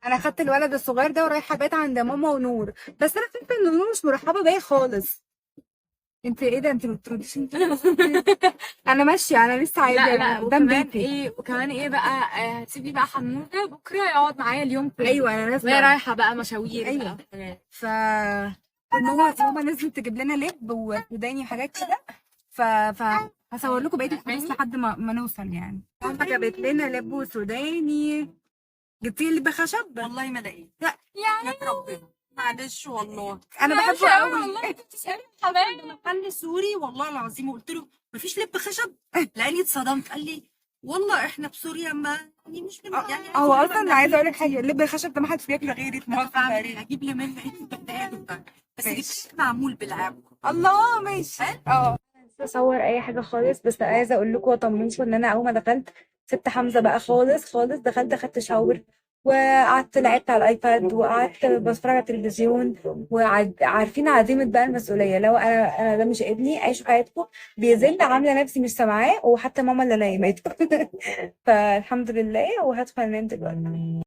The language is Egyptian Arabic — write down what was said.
انا خدت الولد الصغير ده ورايحه بيت عند ماما ونور، بس انا فهمت ان نور مش مرحبه بيا خالص. انت ايه ده؟ انت ما بترديش انت؟ انا ماشيه، انا لسه عايزه لا لا، قدام وكمان بيتي. ايه، وكمان ايه بقى، هتسيبي بقى حموده بكره يقعد معايا اليوم كله. ايوه انا وهي نازله رايحة بقى مشاوير. أيوة. بقى. ف ماما نزلت تجيب لنا لب وسوداني وحاجات كده، ف هصور لكم بقية الفلوس لحد ما نوصل يعني. ماما جابت لنا لب وسوداني. جبتي لي لب خشب؟ والله ما لقيت. لا. يا ربنا معلش والله. انا بحبه قوي. والله انت بتسالي حمام. محل سوري والله العظيم، وقلت له مفيش لب خشب، لاني اتصدمت. قال لي والله احنا في سوريا ما يعني مش من يعني. هو اصلا عايزه اقول لك حاجه، اللب الخشب ده ما حدش بياكله غيري في مصر تقريبا. اجيب لي منه ايه؟ بس ماشي. جبت معمول بالعب. الله ماشي. اه اصور اي حاجة خالص، بس عايزه اقول لكم واطمنكم ان انا اول ما دخلت سبت حمزة بقى خالص خالص، دخلت اخدت shower وقعدت لعبت على ال iPad وقعدت بتفرج على التلفزيون، وعارفين عزيمة بقى المسؤولية، لو انا ده مش ابني، عيشوا حياتكم، بيزن عامله نفسي مش سامعاه، وحتى ماما اللي نايمته. فالحمد لله، وهدخل انام دلوقتي.